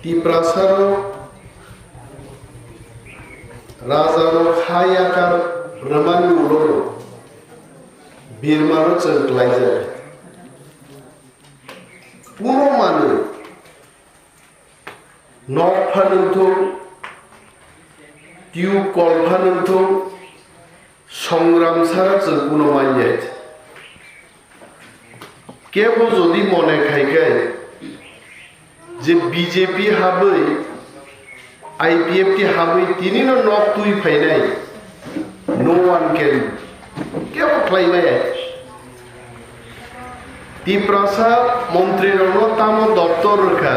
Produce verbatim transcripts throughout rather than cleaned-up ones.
Tiprasarok rajarok ha yakar rwmani ulo birmano chwng klaijak. Puno manwi nok phanwng thung, tube kol phanwng thung, songram sara chwng puno manya. Kebo jodi mone khai khe je B J P habwi, I P F T habwi tinino nok twi phainai, no one can, kebo khlai maya. Tiprasa montrirokno tamo doptor rwkha,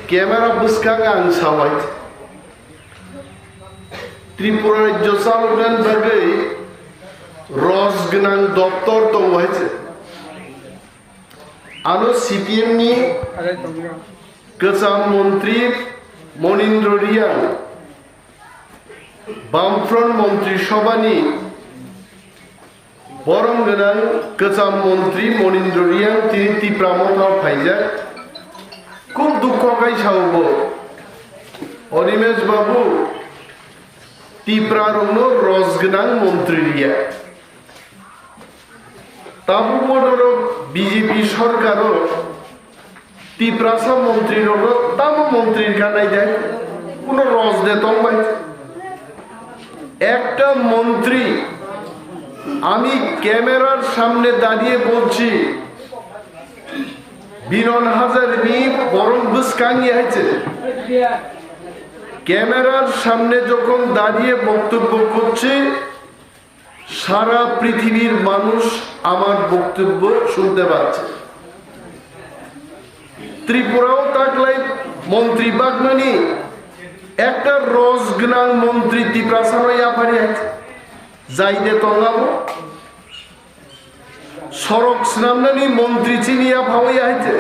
camera bwskango ang sawai. Tripura rajyo chaloknani bagwi roj gwnang doptor tongo hai se. Ano C P M ni kwcham montri Monindra Riyang, Bamfront montri sobhani borom gwnang kwcham montri Monindra Riyang tini Tipra Motha o phaijak. Khub dukho khai sao bo, Animesh babu, Tipra rokno roj gwnang montri riya. Tabuk modorok B J P sorkaro Tiprasa montri rokno tamo montri rwkha nai de, kuno roj de tong bai. একটা মন্ত্রী, আমি ক্যামেরার সামনে দাঁড়িয়ে বলছি, বিনন হাজারিনি বরং বুসকাঙ্গি হয়েছে। ক্যামেরার সামনে যখন দাঁড়িয়ে বক্তব্য করছি, সারা পৃথিবীর মানুষ আমার বক্তব্য শুনতে পাচ্ছে। Tripura o taklai montri bakmani ekta roj gwnang montri Tiprasano yaphari hai jaide tongabo. Sorok swnamnani montri chini yaphao ya hai te.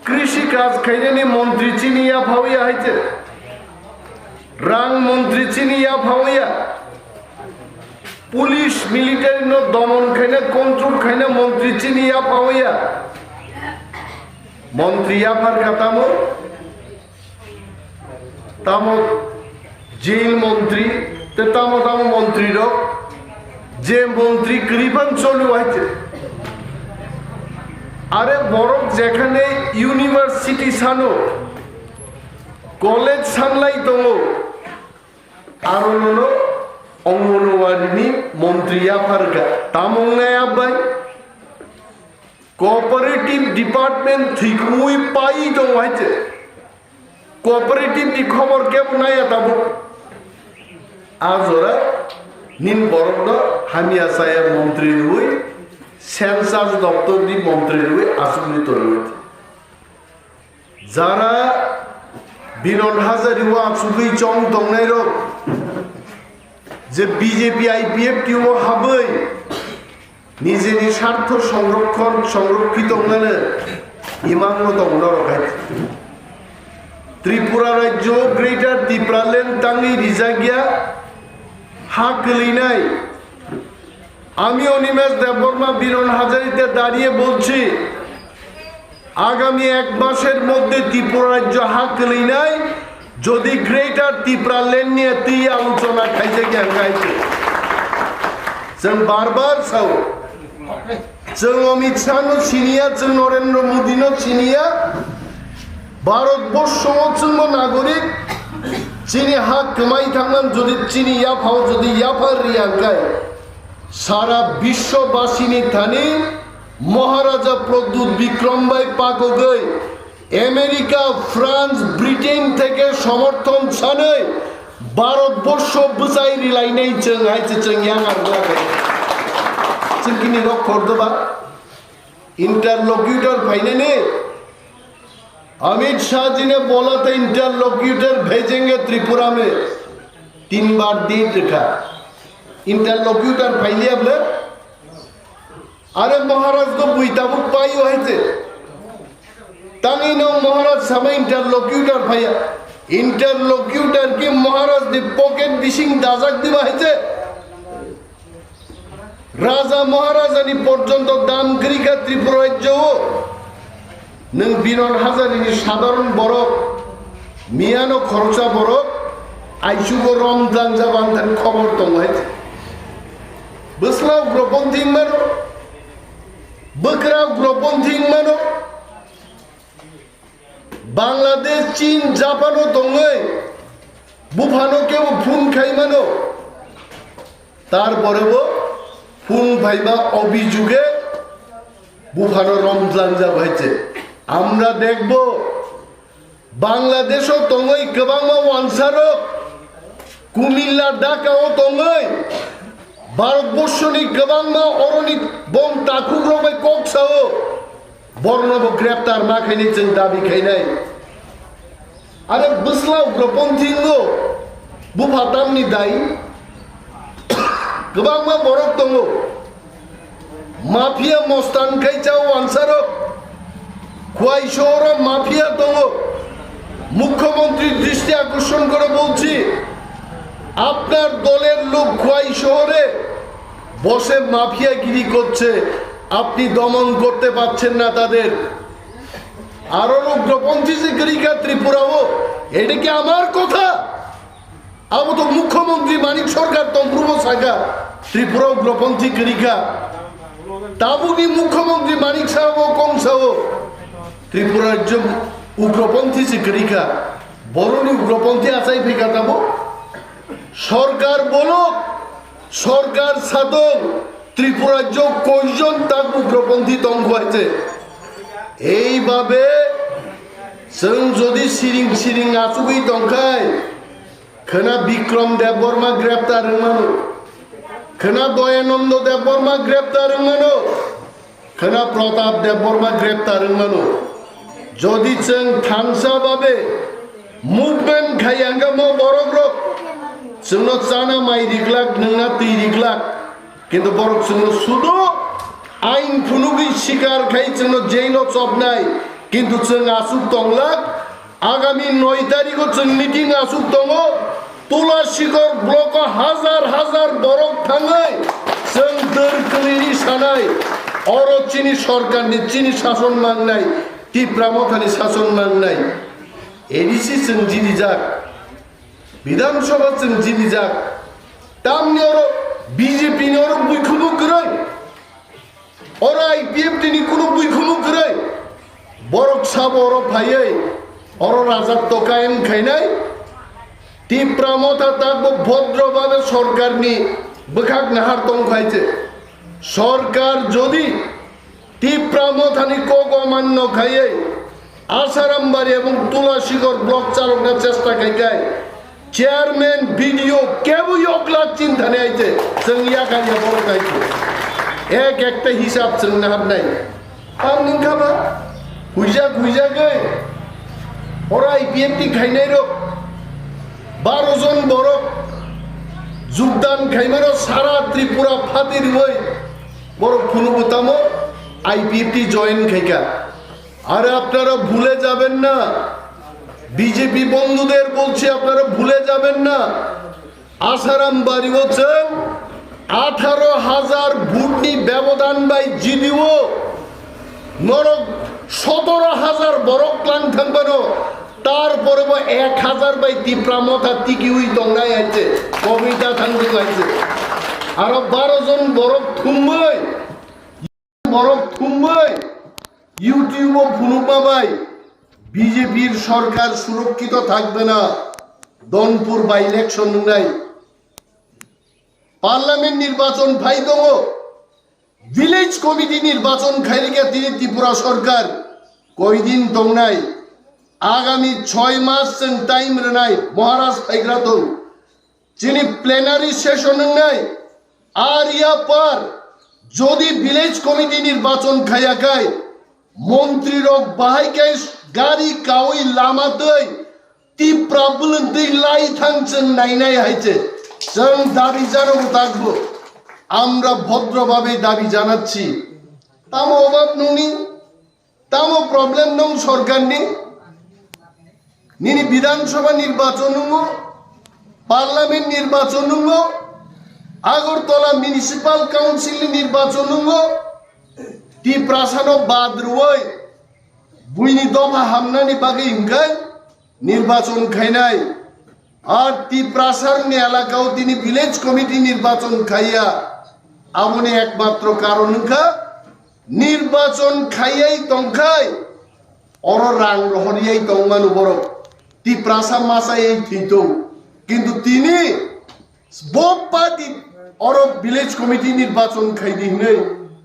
Krishi kaj khainani montri chini yaphao ya hai te. Rang montri chini yaphao ya. Police, military no domon khaina, control khaina montri chini yaphao ya. Montri yaphar kha tamo? Tamo jail montri, te tamo tamo montri rok, je montri kwrwiphan choli hai te. Are borok jekhane university sano, college sanlai tongo, aro nono Anganwadi ni montri yaphar kha. Tamo wngnai abai? Cooperative department thwikmui pai tongo hai se. Cooperative ni khobor kebo naiya tabuk. A jora nin borokno hamya chaya montri rwi, census doptor ni montri rwi achukgwi tongo. Jara Binon Hazari o achugwi chong tongnai rok je B J P I P F T o habwi nijeni sartho songrokhon songrokhi tongnani imangno tongna rok hai. Tripura rajyo Greater Tipraland tangwi rijak ya ha kwlwinai. আমি অনিমেষ দেববর্মা বিনন হাজারিতে দাঁড়িয়ে বলছি, আগামী এক মাসের মধ্যে ত্রিপুরা রাজ্য হা kwlwinai, যদি গ্রেটার ত্রিপুরা ল্যান্ড নিয়ে তুই আলোচনা খাইতে গিয়ে খাইতে। Chwng bar bar sao, chwng Amit Shah no siniya, chwng Narendra Modi no siniya, Bharat borsho o chwngbo nagorik, chini ha kwmai thangman jodi chini yaphao jodi yaphar riya hwnkhe, sara biswobasini thani Maharaja Pradyut Bikram bai pakogwi America, France, Britain theke somorthon sanwi Bharat borsho bwchai rilainai chwng hai se chwng yang ang lai. Chwng kini rok khordoba interlocutor phainani Amit शाह जी ने बोला था इंटरलोक्यूटर भेजेंगे त्रिपुरा में, तीन बार दे रखा। इंटरलोक्यूटर फैलिया बोले, अरे महाराज तो बुई ताबुक पाई है थे। तंगी नो महाराज समय इंटरलोक्यूटर भैया, इंटरलोक्यूटर की महाराज दी पॉकेट बिशिंग दाजक दी है थे। Raja Maharajani porjonto dam kwrwi kha Tripura rajyo o. Nwng Biron Hazarini sadharon borok, miyano khoroksa borok, aichugo rom dlangjak ang thani khobor tongo hai. Bwsla ugroponthi wngmano, bwkra ugroponthi wngmano, Bangladesh, Chin, Japan-o tongwi buphano kebo phone khaimano, tarporebo phone phaiba obhijuge buphano romjlangjak hai se. Amra dekbo, Bangladesh-o tongwi kwbangma wansarok, Kumilla, Dhaka-o tongwi, Bharatborsoni kwbangma oroni bom takhukrok bai kok sao, bornobo greptar ma khainai chwng dabi khainai. Are bwsla ugroponthi wngo, bupha tamni dai? Kwbangma borok tongo. Mafia mostan khai chao wansarok. Khwai শহরে mafia tongo। মুখ্যমন্ত্রীর দৃষ্টি আকর্ষণ করে বলছি, আপনার দলের লোক খোয়াই শহরে বসে মাফিয়াগিরি করছে, আপনি দমন করতে পারছেন না তাদের। আরো উগ্রপন্থী যে গরিকা ত্রিপুরাও, এটা কি আমার কথা? Abo to Mukhyamantri Manik Sarkar tongphrubo saka, Tripura ugroponthi kwrwi kha. Tabukni Mukhyamantri Manik Saha-bo kong sao, Tripura rajyo ugroponthi se kwrwi kha. Boroni ugroponthi achai phai kha tamo? Sarkar bolok, sarkar sadok, Tripura rajyo koijon tak ugroponthi tong kho hai se. Eibabe chwng jodi siring siring achugwi tong khai, Khwna Bikrom Debbarma greptar wngmano. Khwna Doyanando Debbarma greptar wngmano. Khwna Pratap Debbarma greptar wngmano. Jodi chwng thansa babe movement khai ang kha mo borok rok, chwngno chana mai riklak, nwngna twi riklak. Kintu borok chwngno sudo ain phunugwi sikar khai chwngno jail-o chopnai. Kintu chwng aswk tonglak, Agami noi tarikho chwng meeting aswk tongo, Tulasikhor block-o hazar hazar borok thangwi chwng dwr kwlwini sanai, oro chini sorkarni, chini sason mangnai, Tipra Mothani sason mangnai. A D C chwng jinijak, Bidhan Sabha chwng jinijak, tamni oro B J P ni oro buikhumu kwrwi. Oro I P F T ni kunu buikhumu kwrwi. Borok sabo oro phaiwi, oro rajak tokayan khainai. Tipra Motha takbo bhodro babe sorkarni bwkhak nahar tong khai se. Sorkar jodi Tipra Mothani kok omanno khaiwi Asarambari ebong Tulasikhor block chalokna chesta khai khai, chairman, B D O kebo yoklak chinthani aite, chwng yakar ya borok aite. Ek ekta hisab chwng naharnai. Tamni wngkha ba, huijak huijagwi oro I P F T khainairok baro jon borok jogdan khaimano sara Tripura phati rwwi borok phunukgo tamo I P F T join khaikha. আরে আপনারা ভুলে যাবেন না, বিজেপি বন্ধুদের বলছি, আপনারা ভুলে যাবেন না। আসারাম বাড়িও চং আঠারো হাজার ভোটনি ব্যবধান বাই জিডিও নরক সতেরো হাজার বরক ক্লাং থাকবানো, তারপরে এক হাজার বাই তিপ্রা মথা টিকি উই দংনাই আইছে, কবিতা থাকবে আইছে। আরো বারো জন বরক থুমবই, বরক থুমবই YouTube-o phunukma bai B J P-r sorkar surokkhito thakbe na, Donpur by-election wngnai, parliament nirbachon phai tongo, village committee nirbachon khairikha tini Tripura sorkar, koidin tongnai, agami choi mas chwng time rwnai, Maharaj phaigra tong, Chini plenary session wngnai, ar yapar jodi village committee nirbachon khaya khai, montri rok bahai khai gari kawi lama twi, Tipra bwlwng twi lai thang chwng nainai hai se, chwng dabi jano bo takbo, আমরা ভদ্রভাবে দাবি জানাচ্ছি। Tamo obab nungni? Tamo problem nung sorkarni? Nini Bidhan Sabha nirbachon nungo, Parliament nirbachon nungo, Agartala Municipal Council ni nirbachon nungo, Tiprasano bad rwoi, Buini dopha hamnani bagwi hwnkhe nirbachon khainai. Ar Tiprasarni elakao tini village committee nirbachon khaiya. Aboni ekmatro karon wngkha nirbachon khaiyai tongkhai oro rang rohoriyai tongmano borok. Tiprasa masa ei thwitong. Kintu tini bo party oro village committee nirbachon khaidi hinwi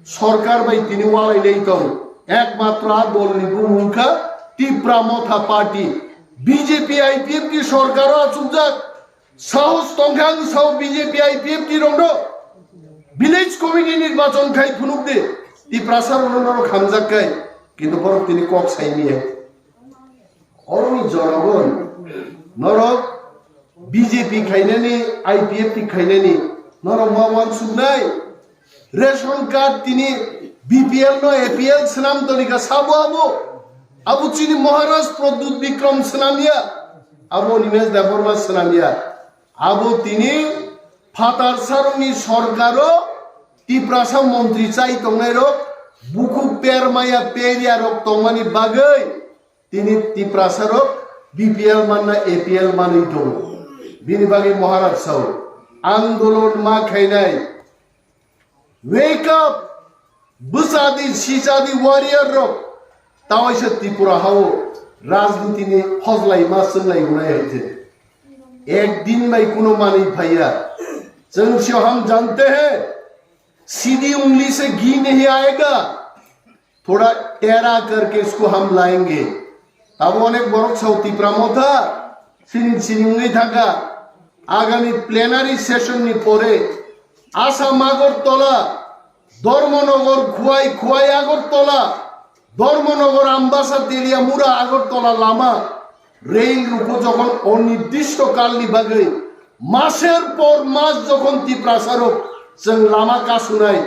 sorkar bai tini walailai tong. Ekmatro a dolni bumung wngkha Tipra Motha Party. B J P I P F ni sorkaro achukjak. Sahos tongkha ang sao B J P I P F ni rokno village committee nirbachon khai phunuk di. Tiprasa rokno norok hamjak kai. Kintu borok tini kok sai miya. Oroni jonogon norok B J P khainani, I P F T khainani, norok ma wansuknai. Ration card tini B P L no A P L swnam tonika sabo abo. Abo chini Maharaj Pradyut Bikram swnamya. Abo Animesh Debbarma swnamya. Abo tini phatar sarokni sorkaro Tiprasa montri chai tongnairok bukhuk permaya peria rok tongmani bagwi tini Tiprasarok B P L manna A P L manwi tongo. Bini bagwi Maharaj sao, andolon ma khainai. Wake up! Bwsadi, sisadi warrior rok. Tawaisa Tripura hao rajniti ni hojlai ma chwnglai hunai hai je. Ek din bai kuno manwi phaiya. Chwng sio ham jante hai. Sidi ungli se ghee nahi aayega. Thoda tera karke isko hum layenge. Abo onek borok sao Tipra Motha, sining sining wngwi thangkha. Agami plenary session ni pore Assam Agartala, Dharmanagar Khowai, Khowai Agartala, Dharmanagar Ambasa Teliamura Agartala lama rail ruko jokhon onirdisto kalni bagwi maser por mas jokhon Tiprasarok chwng lama kasunai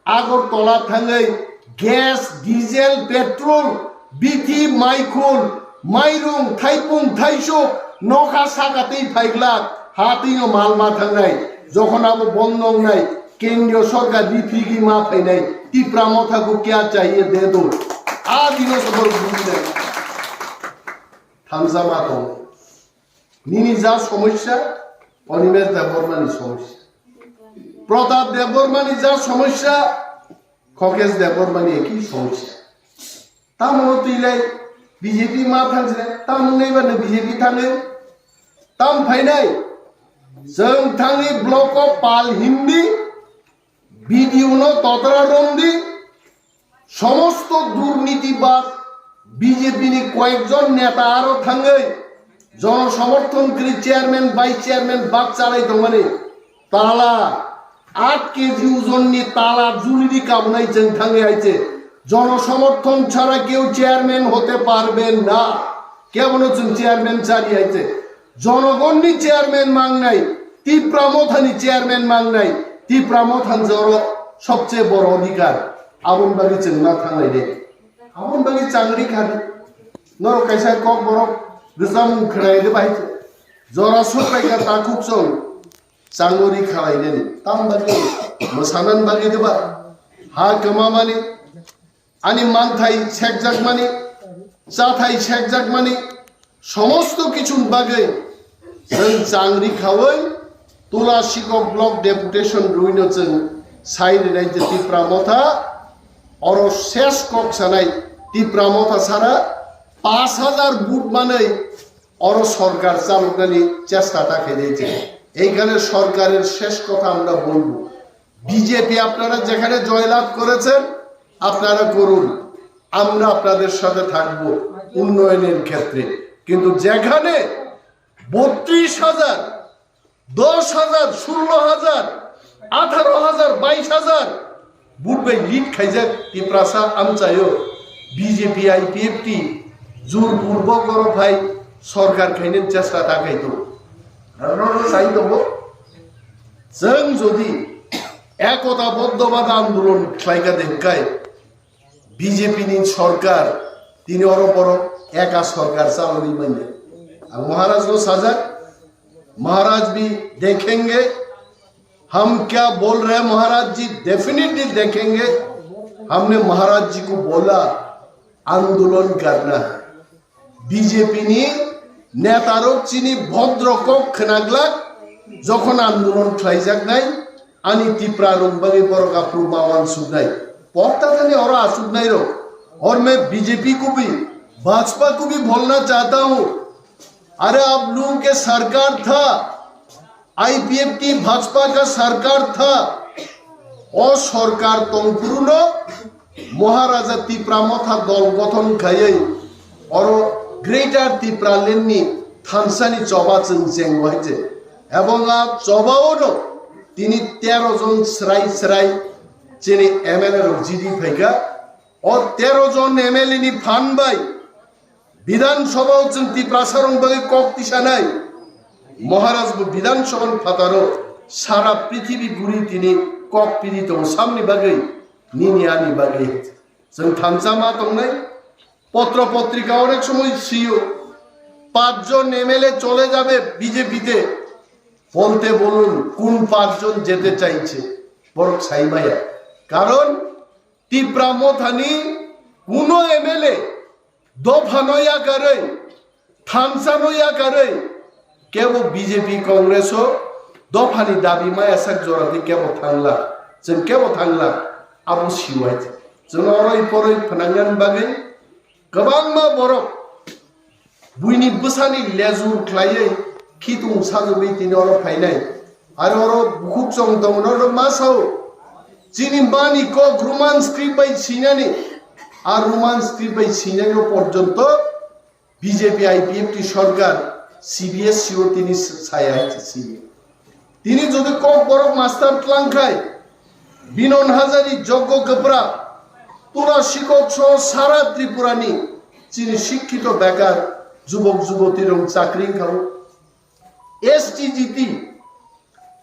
Agartala thangwi gas, diesel, petrol, bithi, maikhul, mairung, thaipung, thaisuk, nokha saka twi phaiglak, ha twino mal ma thangnai. Jokhon abo bondo wngnai, kendriyo sorkar riphigwi ma phainai, Tipra Motha ko kya chahiye de do. A dino se borok bujinai. Thamsa ma tongo. Nini ja somosya, Animesh Debbarmani somosya. Pratap Debbarmani ja somosya, Khokesh Debbarmani eki somosya. Tamo twi lai B J P ma thang jile, tamo nai ba B J P thangwi. Tam phainai, chwng thangwi block o pal himdi, B D O no totra romdi, somosto durnitibad B J P ni koyekjon neta aro thangwi jonosomothon kwrwi chairman, vice chairman bak chalai tongmani tala, aat K G ujonni tala julidi kabunai chwng thangwi hai se. Jonosomothon chara keu chairman hote parben na. Kebono chwng chairman chari hai se. Jonogonni chairman mangnai, Tipra Mothani chairman mangnai, Tipra Mothani joro sobche boro odhikar. Aboni bagwi chwng ma thanglai de. Aboni bagwi changri khadi. Norok kaisa kok borok gwcham khwnai de bai. Jora suk bai kha takhuk chwng changri khalainani. Tam bagwi mwsanani bagwi de ba. Ha kwmamani. Ani manthai sekjakmani, chathai sekjakmani, somosto kichuni bagwi chwng changri khawi Tula Sikok Block Deputation rwino chwng sai rinai je Tipra Motha, oro ses kok sanai Tipra Motha sara pash hajar vote manwi oro sorkar chaloknani chesta ta khainai je. Eikhane sorkarer ses kotha amra bolbo. BJP আপনারা যেখানে জয়লাভ করেছেন, আপনারা করুন, আমরা আপনাদের সাথে থাকব উন্নয়নের ক্ষেত্রে। কিন্তু যেখানে বত্রিশ হাজার, দশ হাজার, ষোলো হাজার, আঠারো হাজার, বাইশ হাজার ভোট bai লিড খাইজাক টিপ্রাসা আমচাইও বিজেপি আইপিএফটি জোরপূর্বক গরো ভাই সরকার খাইনের চেষ্টা থাকাইতো। কারণ আমরা চাই দেবো, Chwng jodi ekotaboddhobad andolon khlaikha de hwnkhe B J P ni sorkar tini oro borok eka sorkar chalogwi manya. Ang Maharaj no sajak, Maharaj bhi dekhenge, hum kya bol rahe Maharaj ji, definitely dekhenge, humne Maharaj ji ko bola, andolon karna hai. B J P ni netarok chini bhodro kok khwnaglak, jokhon andolon khlaijaknai, ani Tipra rok bagwi borok aphuru ma uansuknai. Pokta thani oro asuknai rok. और मैं B J P को भी, भाजपा को भी बोलना चाहता हूँ, अरे आप लोगों के सरकार था, I P F T Bhajpa का सरकार था, o sorkar tongphuru no Maharaja Tipra Motha dol gothon khaiwi oro Greater Tipraland ni thansa ni choba chwng cheng wai je. Ebong a choba o no tini tero jon srai srai chini M L A rok jidi phaikha. O tero jon M L A ni phan bai Bidhan Sabha o chwng Tiprasa rok bagwi kok tisanai. Maharaj bo Bidhan Sabha ni phataro sara prithibi guri tini kok piri tongo samni bagwi, nini ani bagwi. Chwng thansa ma tongnai, potro potrika onek somoi siyo, পাঁচজন M L A চলে যাবে বিজেপিতে, বলতে বলুন কোন পাঁচজন যেতে চাইছে, borok sai maya. Karon Tipra Mothani kuno M L A dophano yakarwi, thansano yakarwi, kebo B J P Congress o dophani dabi maya sak jora tei kebo thangla, chwng kebo thangla, abo siwai. Chwng oroi poroi phnangna bagwi kwbangma borok buini bwsani lejur khlaiwi khitung sajagwi tini oro phainai. Aro oro bukhuk chong tongo, norok ma sao? Chini mani kok Roman script bai sinani, a Roman script bai sinani o porjonto B J P I P F T sorkar C B S C o tini saya hai se sini. Tini jodi kok borok master tlang khai, Binon Hazari, Joggo Kapra, Tura Sikok so sara Tripura ni chini sikkito bekar jubok juboti rok chakri wngkha o. S T G T,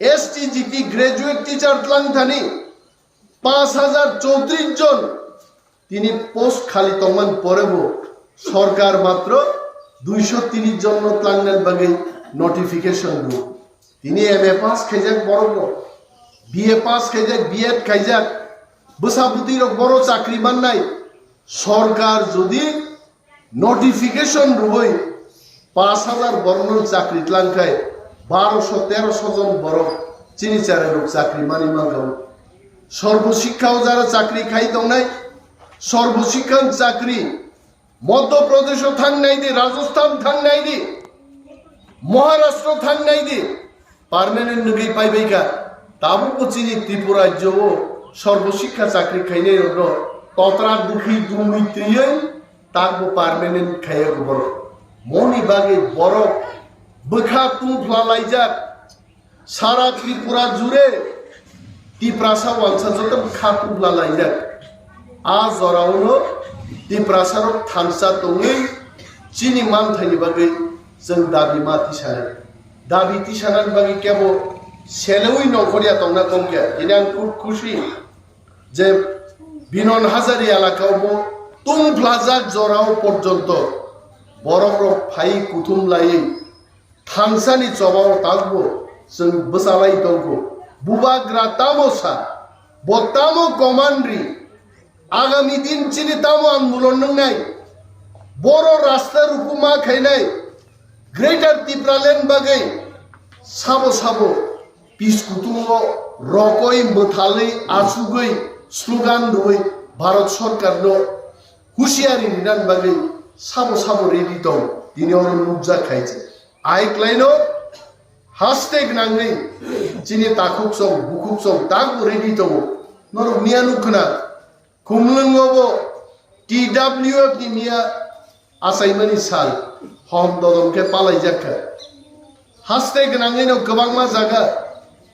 S T G T graduate teacher tlang thani paanch hajar chowtris jon tini post khali tongman porebo sorkar matro duiso tris jon no tlangnani bagwi notification rwo. Tini M A pass khaijak borok rok, B A pass khaijak, B Ed khaijak, bwsa bwtwi rok boro chakri mannai. Sorkar jodi notification rwui paanch hajar borokno chakri tlang khai, baroso teroso jon borok chini cherai rok chakri mani mangkha. Sarva Shiksha o jara chakri khai tongnai, Sarva Shiksha chakri Madhya Pradesh o thang nai di, Rajasthan thang nai di, Maharashtra thang nai di, permanent nugui paibai kha. Tabuk bo chini Tripura rajyo o Sarva Shiksha chakri khainai rok no totra dukhi dumui twiwi tak bo permanent khaiya borok. Moni bagwi borok bwkha tungphla laijak. Sara Tripura jure Tiprasa wansa joto kha tubla laijak. A jorao no Tiprasa rok thansa tongwi chini manthaini bagwi chwng dabi ma tisanai. Dabi tisanani bagwi kebo selewi nongkhorya tongna tongkhe. Tini ang khub khusi je Binon Hazari elaka o bo tungphlajak jorao porjonto borok rok phai kuthum laiwi thansani chobao takbo chwng bwchalai tongo. Bubagra tamo sa, bo tamo command ri, agami din chini tamo andolon nwngnai, boro rasta rukuma khainai, Greater Tipraland bagwi sabo sabo piskutungo rokoi mwthalwi achugwi slogan rwui Bharat Sarkarno husiari rinani bagwi sabo sabo ready tong, tini oro nukjak khai se. Ai klaino haste gwnangwi chini takhuk song, bukhuk song takbo ready tongo. Norok miya nukkhna, Khumlwngo bo T W F ni miya achaimani sal hom dodom khe palaijak kha. Haste gwnangwino kwbangma jaga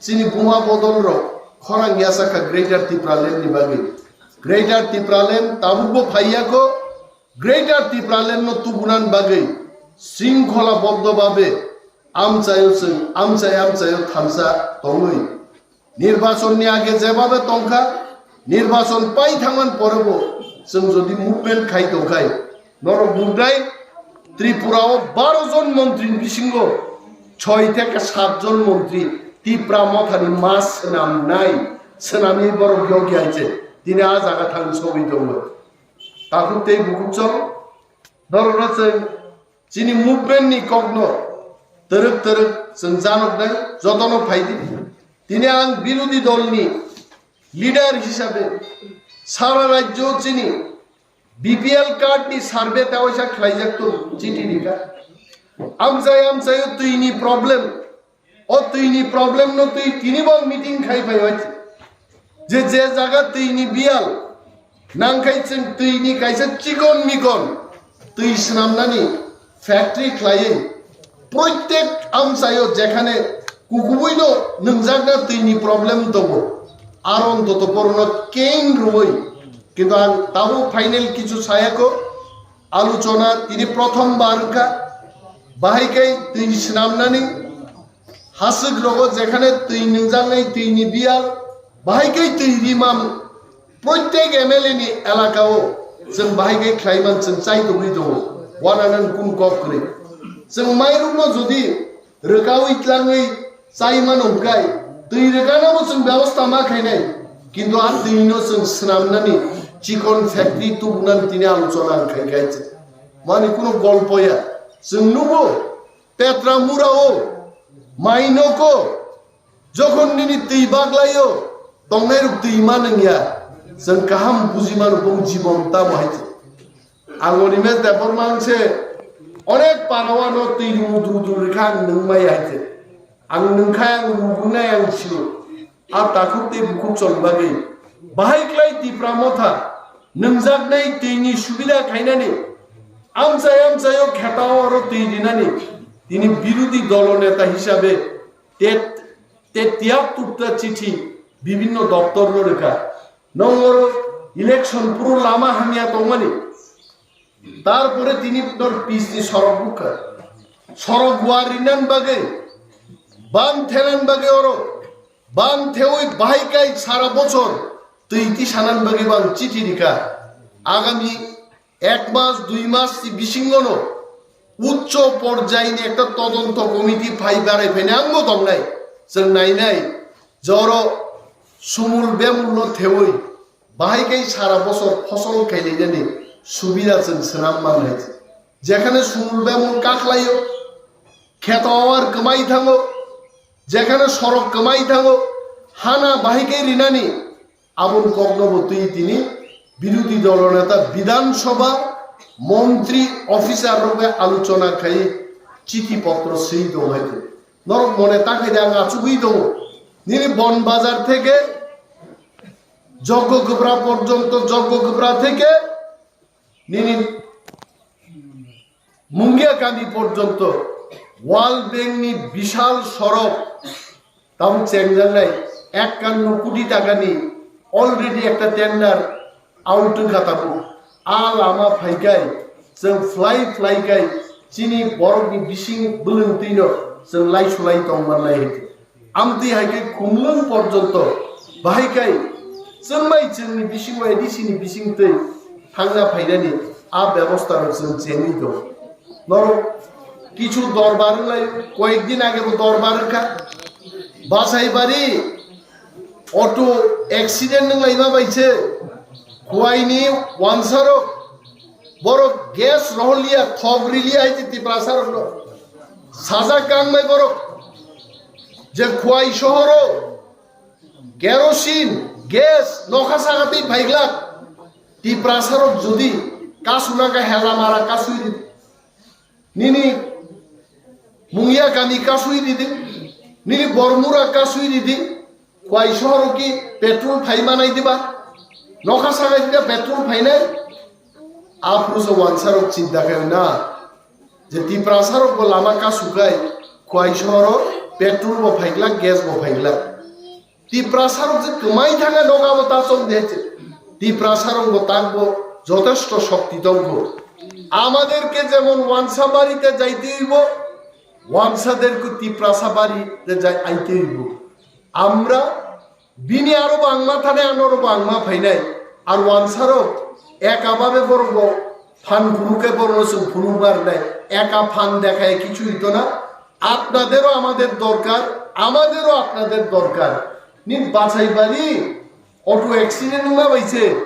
chini buma bodol rok khorang yachak kha Greater Tipraland ni bagwi. Greater Tipraland tabukbo phaiya kho. Greater Tipraland no tubunani bagwi sringkhola boddo babe amchaio chwng amchai amchaio thansa tongwi nirbachon ni age jebabe tongkha, nirbachon pai thangmani porebo chwng jodi movement khai tongkhai, norok nuknai Tripura o baro jon montri ni bisingo choi theke sat jon montri Tipra Mothani ma swnamnai, swnamwi borok yokya hiche tini a jaga thang sogwi tongo. Takhuk tei bukhuk chong, norokno chwng chini movement ni kokno twrwk twrwk chwng janoknai jotono phaidi. Tini ang birodhi dolni leader hisabe sara rajyo chini B P L card ni survey ta waisa khlaijak tongo, chiti rikha. Amchai amchaio twi ni problem, o twi ni problem no twi tini bo meeting khai phai hoi. Je je jaga twi ni biyal nangkhai chwng twi ni kaisa chikon mikon twi swnamnani factory khlaiwi proitek amchaio jekhane kukubuino nwngjakna twi ni problem tongo, aro ontoto borokno kein rwui. Kintu ang tabuk final kichu sayako, aluchona tini prothom bar wngkha, bahai khe twi swnamnani haswk rogo jekhane twi nwngjaknai twi ni biyal, bahai khe twi rimam proitek M L A ni elaka o chwng bahai khe khlaiman chwng chai tongwi tongo, wananan kun kok kwrwi. Chwng mairukno jodi rwkaui tlangwi chai mano hwnkhe twi rwkana bo chwng bebosta ma khainai, kintu a twi no chwng swnamnani chikon factory tubunani tini aluchona ang khai khai chwng mani kuno golpo ya. Chwng nugo Petra mura o, mai noko, jokhon nini twi baglaio, tongnai rok twi ma nangya, chwng kaham buji mano bong jibon tamo hai chwng. Ang oni mes debor mang se, onek parao ano twi rumu duru duru rikha ang nwng maya hai chwng. Ang nwng khai ang rumu nai ang sio. A takhuk tei bukhuk chong bagwi bahai klai Tipra motha nwngjaknai twi ni subida khainani amchai amchaio khetao aro twi rinani tini birodhi dolo neta hisabe te, te tiyap tukta chithi bibhinno doptor no rwkha. Nong oro election puro lama hamya tongmani. Tarpore tini nor pis ni sorok bukha. Sorok war rinan bagwi, ban thenan bagwi oro, ban thewi bahai kai sara bochor twi tisanan bagwi bang chithi rikha. Agami ek mas, dui mas ni bisingono uchcho porjai ni ekta todonto committee phai barai phainai ang bo tongnai. Chwng nainai joro sumul bemul no thewi bahai khe sara bosor phosol kailainani subida chwng swnam manlai. Jekhane sumul bemul kakhlaio, kheto awar kwmai thango, jekhane sorok kwmai thango, hana bahai khe rinani, aboni kokno bo twi tini birodhi dolo neta Bidhan Sabha montri officer rok bai aluchona khai chithi potro swi tong hai. Norok mone ta khai de ang achugwi tongo. Nini Bon Bazar theke Joggo Gubra porjonto, Joggo Gubra theke nini Mungia Kami porjonto World Bank ni bishal sorok tabuk chengjaknai ekkanno koti takani already ekta tender out wngkha tabuk. A lama phaikai chwng phlai phlai kai chini borokni bising bwlwng twino chwng laisulai tongmannai hai khe. Amtwi hai khe khumlwng porjonto bahai kai chwngbai chwngni bisingo A D C ni bising twi thangna phainani a bebosta rok chwng chengwi tongo. Norok kichu dorbar wnglaio, koyek din age bo dorbar wngkha. Basaibari auto accident wnglaima bai se Khwaini wansarok borok gas rohorliya, thok riliya hai se Tiprasarokno sajak kangmai borok je Khwai sohoro kerosene, gas, nokha saka twi phaiglak. Tiprasarok jodi kasuna ka hela mara kasui di. Nini Mungia Kami kasui di di. Nini Bormura kasui di di. Khwai sohoro ki petrol phai manai diba? Nokha saka di petrol phainai? Aphuru se wansarok chinta khaio na. Je Tiprasarok bo lama kasukai, Khwai sohoro petrol bo phaiglak, gas bo phaiglak. Tiprasarok je kwmai thangkha nogo abo ta chong de je. Tiprasarok bo tak bo jotesto shokti tongkho. Amaderke jemon wansa barite jaite hoibo, wansaderke Tiprasa barite jai-, aite hoibo. Amra bini aro bangma thane anoro bangma phainai. Ar wansarok eka babe borok bo phan phuru khe borokno chwng phuru barnai. Eka phan dekhai kichu hito na. আপনাদেরও আমাদের দরকার, আমাদেরও আপনাদের দরকার. Ni Basaibari auto accident wngma bai se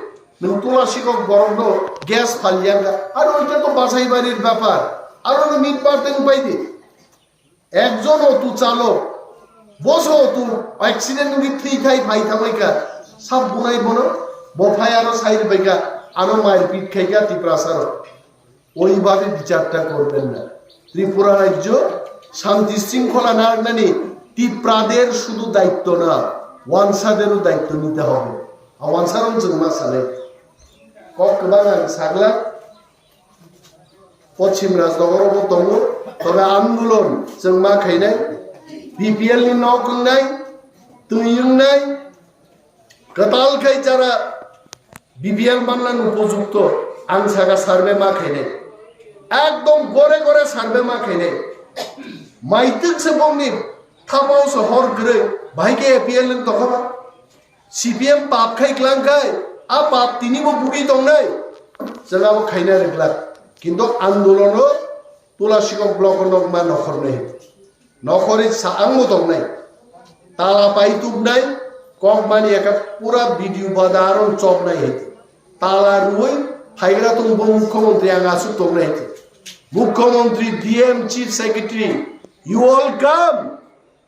Nwng tula sikok borokno gas phalyangkha. Aro ita to bachai barir bapar. Aro no mit par teng pai di. Ekjon auto chalok, boso auto accident wngwi thwi thai phai thabaikha. Sab bunai bono, bo phai aro sai rwbaikha. Ano mairpit khaikha Tiprasarok. ওইভাবে বিচারটা করবেন না। ত্রিপুরা রাজ্য শান্তি শৃঙ্খলা না রাখনানি তিপ্রাদের শুধু দায়িত্ব না, ওয়ানসাদেরও দায়িত্ব নিতে হবে। আর ওয়ানসারও চুম্মা সালে। Kok kwbang ang sagla, Pochim Rajnogoro bo tongo, tobe andolon chwng ma khainai, B P L ni nok wngnai, twi wngnai, kwtal khai jara B P L manna upojukto, ang saka survey ma khainai. Ekdom gore gore survey ma khainai. Maitwk se bongni thapao se hor kwrwi, bahai khe A P L wng tokha ba? C P M pap khai klang khai, a pap tini bo bugwi tongnai. Chwng abo khaina rwglak. Kintu andolono Tula sikok block o nokma nokhornwi. Nokhorwi sa ang bo tongnai. Tala pai tubnai, kok mani eka pura video bada aron chopnai hai. Tala rui, phaigra tong bo mukhyamantri ang asuk tongnai hai. Mukhyamantri, D M, Chief Secretary, you all come.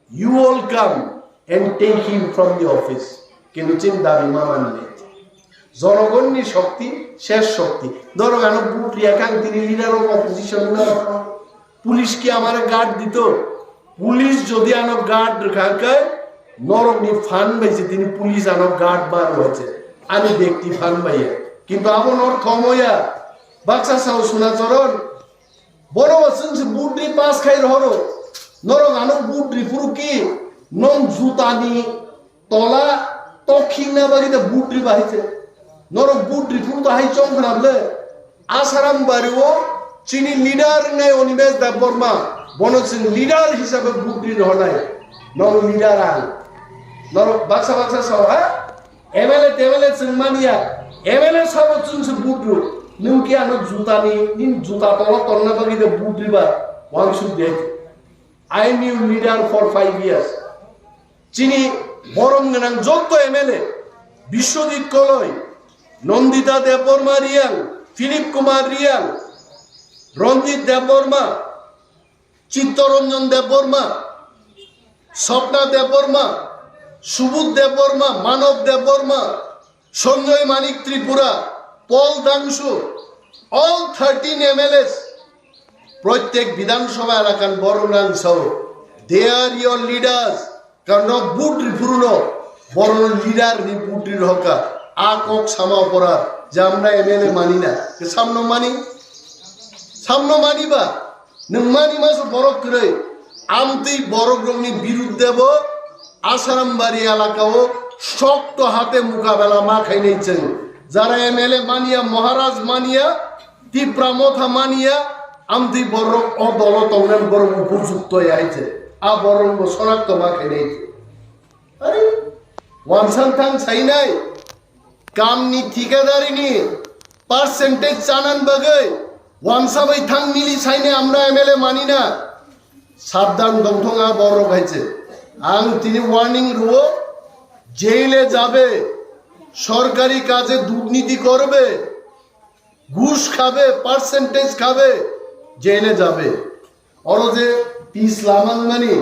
You all come and take him from the office. Kintu chini dabi ma manle. জনগণনি শক্তি, শেষ শক্তি. ধরো, ano vote riya kang tini leader of opposition na. Police কি আমার গার্ড দিত? পুলিশ যদি ano guard রাখা খায়, নরকনি ফান বাইছে, tini পুলিশ ano গার্ড বার হয়েছে, আমি ব্যক্তি ফান বাইয়া. কিন্তু abo nor thomoya, baksa sao Sunachorong, Bono bo chwng se budri pass khai rohoro. Norok ano budri phuru ki nong jutani tola tokhingna bagwi da budri bahai se. Norok budri phuru da hai chong khna ble. Asaram bari o chini leader wngnai Animesh Debbarma. Bono chwng leader hisabe budri rohonai. Nong leader ang. Norok baksa baksa sao ha? M L A, T M L A chwng manya, M L A sabo chwng se budru. Nwng khe ano jutani, nini juta tolo tonna bagwi de budri ba, wangsuk de. I am your leader for five years. Chini borom gwnang jotto M L A, Biswajit Koloi, Nandita Debbarma Reang, Philip Kumar Reang, Ranjit Debbarma, Chittaranjan Debbarma, Swapna Debbarma, Subodh Debbarma, Manav Debbarma, Sanjay Manik Tripura, Paul Dangsu, all thirteen M L As, prottek Bidhan Sabha elakan borok nang sao, they are your leaders. Karon budri phuru no, borok no leader ni budri rohorkha. A kok sama pora, je amra M L A mani na. Ke samno mani? Samno mani ba? Nwng mani maso borok kwrwi. Amtwi borok rokni birudde bo Asaram bari elaka o shokto hate mukabela ma khainai chwng. Jara M L A mania, Maharaj mania, Tipra Motha mania, amtwi borok o dolo tongnani borok upojukto ya hai se. A borok bo sonakto ma khainai se. Are, wansan thang sainai, kamni thikadarini percentage chanan bagwi, wansa bai thang mili sainai amra M L A manina. Sabdan dongthong a borok hai se. Ang tini warning ruo, জেলে যাবে, সরকারি কাজে দুর্নীতি করবে, ঘুষ খাবে, পার্সেন্টেজ খাবে, জেলে যাবে. Oro je peace lama wngmani,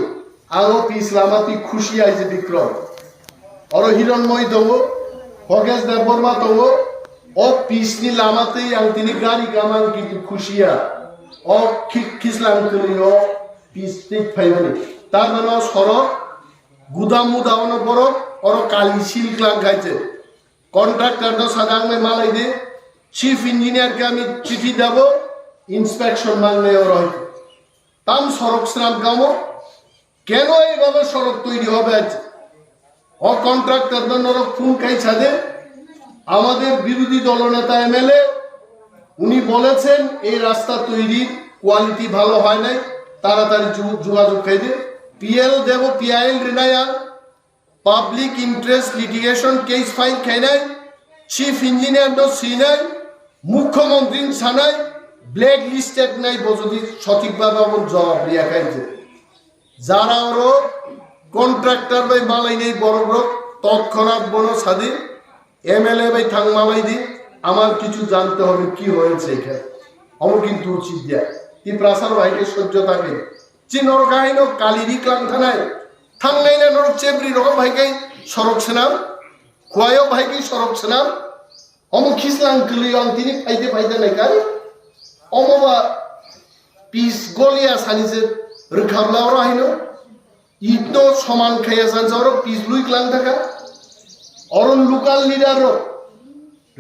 ang o peace lama twi khusi hai je Bikrom. Oro Hironmoi tongo, Hogesh Debbarma tongo, o peace ni lama twi ang tini gari kamang kintu khusi ya. O khi-, khislang kwrwi o peace twi phaimani. Tar mane o sorok gudam muda ono borok, oro kali sil klang khai je. Contractor no sadang nai malai de, chief engineer ke ami chithi dabo, inspection mangnai oro hai. Tam sorok sram kamo, কেন এইভাবে সড়ক তৈরি হবে আজ? ও contractor no norok phone kai sade, আমাদের বিরোধী দলনেতা এমএলএ, উনি বলেছেন এই রাস্তা তৈরির কোয়ালিটি ভালো হয় নাই, তাড়াতাড়ি যু-, যোগাযোগ খাইবে। পিএল দেব, পিআইএল রিনায়া, public interest litigation case file খাইনাই, চিফ ইঞ্জিনিয়ার no sinai, মুখ্যমন্ত্রী sanai, black listed nai bo jodi sothik bhabe obo jawab riya khai je. Jara oro contractor bai malainai borok rok totkhonat bono sadi, MLA bai thang malai di, আমার কিছু জানতে হবে কি হয়েছে এখানে। Omo kintu uchit ya. Tiprasa bai ke sojjo ta ke. Chinor kahino kaliri klang thanai. Thangnai na norok chebri rok bai ke sorok senam. Kuayo bai ke sorok senam. Omo khislang kli ang tini phaide phaide nai kari. Omo ba pis golia sani se rwkhamla oro haino. Itno soman khaya sansa oro pis lui klang thaka. Oro local leader rok.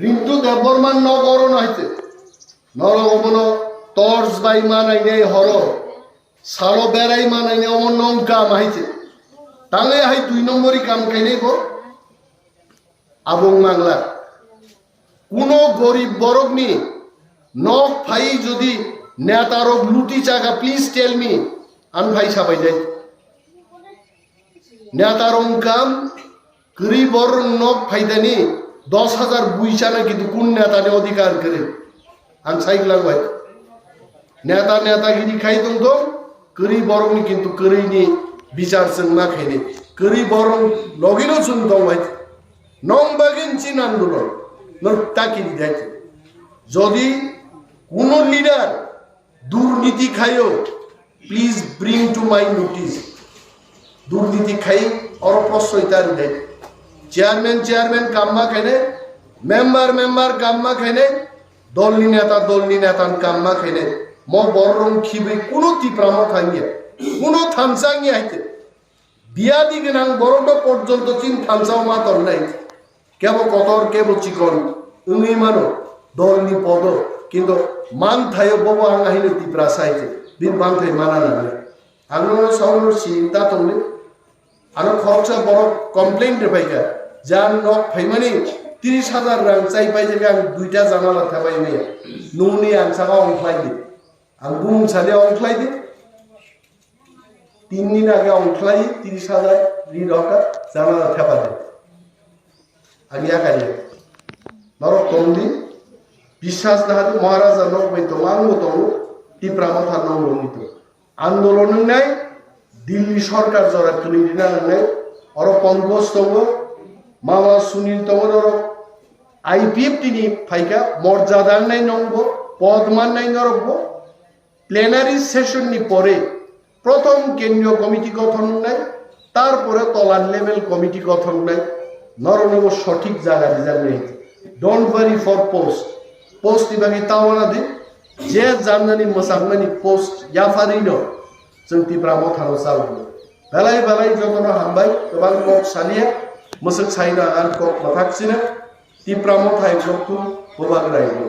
Rintu Debbarma nok oro no haite. Norok omono torch bai manai nei horo. Salo berai manai nei omo nong kam haite. Tangai hai dui nombori kam kainai bo. Abong mangla. Kuno gorib borokni nok phai jodi netarok luti chaga, please tell me. An phai sabai dai. Netarok kam kwrwi borok nok phaidani dos hajar bui chana kintu kun netani odhikar kwrwi? Ang sai glak bai. Neta neta giri khai tong tong, kwrwi borokni kintu kwrwini bichar chwng ma khaini. Kwrwi borok logino chwng tong bai. Nong bagin chin andolon, nong takiri dai. Jodi kuno leader durniti khayo, please bring to my notice. Durniti khai oro prosoi ta ri dai. Chairman, chairman kamma khaine, member, member kamma khaine, dolni neta, dolni neta kamma khaine. Mo borrong khibi kuno Tipra mo thangya, kuno thansa ngya haite. Biyadi gwnang borok no porjonto chin thansa ma tongnai. Kebo kotor, kebo chikon wngwi mano dolni podo, kintu man thaio bobo ang ahino Tiprasa hai se, bini bangthai mana nangnai. Ang no saono sinta tongni, ano khoroksa borok complain rwphaikha, je ang nok phaimani tris hajar rang chai paijak, ang duita janala thepai maya, nungni ang saka ongkhlai di, ang bumung sani ongkhlai di. Tin din age ongkhlai tris hajar ri rokha, janala thepa de. Ang yakari. Norok tongdi, biswas na hadi Maharaja nok bai tongo, ang bo tongo, Tipra Motha nok longwi tongo. Andolon wngnai, Delhi sorkar jora kwnwi rina nangnai, oro Pankaj tongo, Mama Sunil tongo norok, I P F T ni phaikha, morjada wngnai nongbo, pod mannai norokbo, Plenary session ni pore prothom kendriyo committee gothon wngnai, tarpore tola level committee gothon wngnai, norokno bo sothik jaga rijaknai. Don't worry for post. Post ni bagwi tawana di, je janani mwchangmani post yapharino chwng Tipra Mothano chalokno. Belai belai jotono hambai, kwbang kok saliya, mwswk saino ang kok mwthak sino, Tipra Motha hai jokthu bubagra ino.